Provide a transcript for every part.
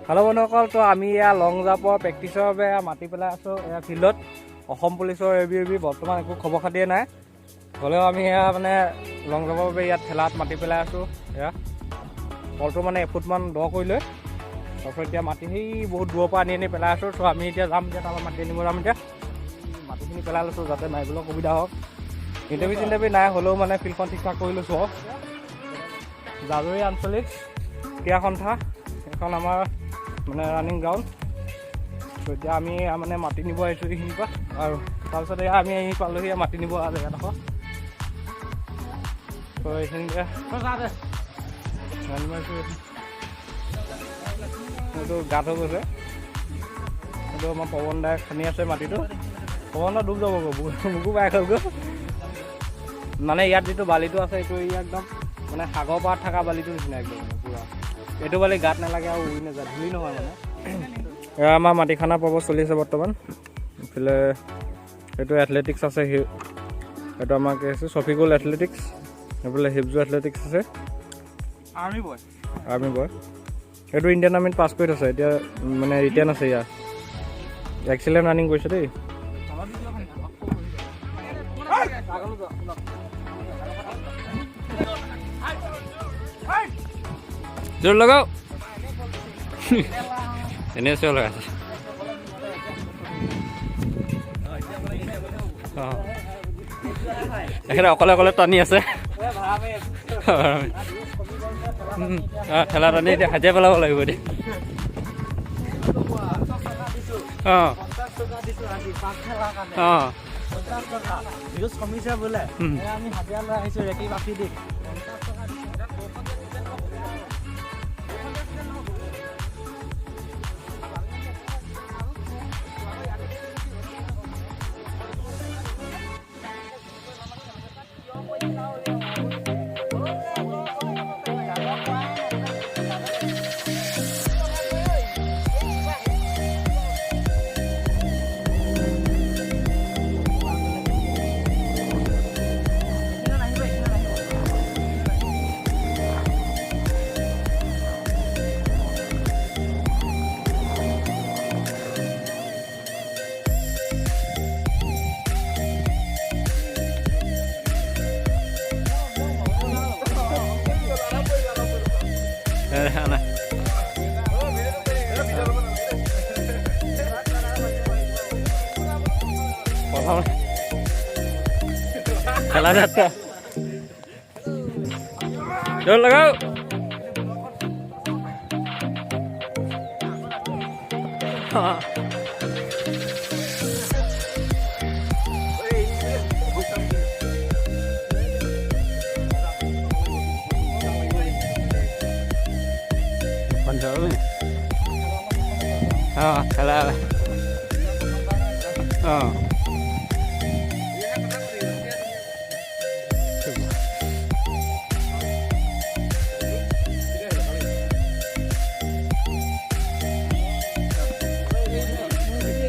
Hello' বন্ধুসকল, তো আমি এয়া লং জাম্পৰ প্ৰেক্টিছৰ বাবে এয়া মাতি পেলাই আছোঁ এয়া ফিল্ডত। অসম পুলিচৰ এ বি বৰ্তমান একো খবৰ খাতিয়ে নাই। হ'লেও আমি এয়া মানে লং জাম্পৰ বাবে ইয়াত ঠেলাত মাতি পেলাই আছোঁ। এয়া তলটো মানে এফুটমান দ কৰি লৈ তাৰপিছত এতিয়া মাটি সেই বহুত দূৰৰ পৰা আনি আনি পেলাই আছোঁ। ত' আমি এতিয়া যাম, এতিয়া তাৰপৰা মাটি আনিব যাম। এতিয়া মাটিখিনি পেলাই লৈছোঁ যাতে মাৰিবলৈ সুবিধা হওক। ইণ্টাৰভিউ চিণ্টাৰভিউ নাই, হ'লেও মানে ফিল্ডখন ঠিক ঠাক কৰি লৈছোঁ আৰু। জাজৰি আঞ্চলিক ক্ৰীড়া সন্থা এখন আমাৰ মানে ৰানিং গ্ৰাউণ্ড। ত' এতিয়া আমি মানে মাটি নিব আহিছোঁ এইখিনিৰ পৰা আৰু তাৰপিছত এয়া আমি আহি পালোহি মাটি নিব জেগাডোখৰ। ত' এইখিনিতে মাৰিছোঁ। এইটো গাঁত হৈ গৈছে। এইটো আমাৰ পৱন দাই খান্দি আছে মাটিটো। পৱন দা ডুব যাবগৈ, বুকু পাই গ'লগৈ। মানে ইয়াত যিটো বালিটো আছে, এইটো একদম মানে সাগৰ পাৰত থকা বালিটো নিচিনা একদম, মানে পূৰা এইটো বালি গাত নালাগে আৰু উৰি নাযায়, ধূলি নহয়। মানে এয়া আমাৰ মাটি খানা পৰ্ব চলি আছে বৰ্তমান। এইফালে এইটো এথলেটিক্স আছে, এইটো আমাৰ কি আছে, চফিকুল এথলেটিক্স। এইফালে হিপজু এথলেটিক্স আছে। আৰ্মি বয়। আৰ্মি বয়, এইটো ইণ্ডিয়ান আৰ্মিত পাছ কৰি থৈছে। এতিয়া মানে ৰিটাৰ্ণ আছে। ইয়াৰ এক্সিলেণ্ট ৰানিং কৰিছে দেই। জোৰ লগাও, এনে চিঞৰ লগাইছে। অঁ, এখেতে অকলে অকলে টানি আছে। অঁ, ঠেলা টানি এতিয়া হাজিৰা পেলাব লাগিব এতিয়া। অঁ। অঁ। ভিউজ কমিছে বোলে। আমি হাজিৰা লৈ আহিছোঁ ৰেকিব আফ্ৰিদিক। 50 টকা। দেখা নাই। প্ৰথম খেলা যাত্ৰা, জোৰ লগাও। অঁ। অঁ, খেলা। অঁ,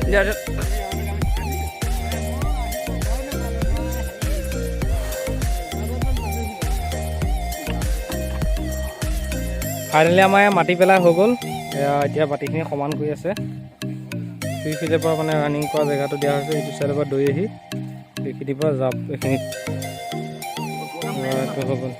দিয়া দিয়া। ফাইনেলি আমাৰ ইয়াত মাটি পেলাই হৈ গ'ল। এয়া এতিয়া মাটিখিনি সমান কৰি আছে। সেইফালৰ পৰা মানে ৰানিং কৰা জেগাটো দিয়া হৈছে। এইটো চাইডৰ পৰা দৌৰি আহি এইখিনিৰ পৰা জাপ এইখিনিত। এইটো হৈ গ'ল।